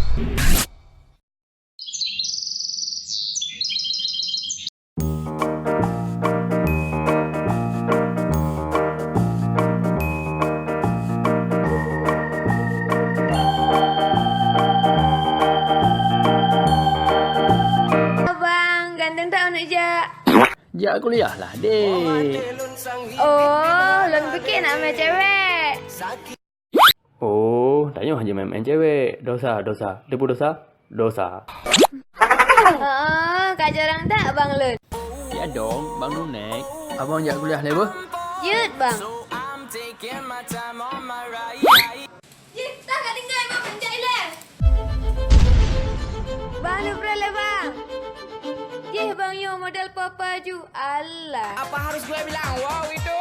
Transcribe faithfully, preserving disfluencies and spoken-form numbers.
Abang, ganteng tak aneuk jak? Jak kuliah lah, dek. Oh, lôn pikir nak main cewek. Oh, tanyoe hana main-main cewek. Dosa, dosa. Teupeu dosa? Dosa. Oh, ka jarang dak bang lôn? Ya dong, bang lôn nek. Abang jak kuliah lé beuh? Jeuet bang. Jih, tah ka tinggai bang, jak ilée. Bang lôn preh lé bang. Jih bang nyoe model papa ju. Alah. Apa harus gue bilang wow itu?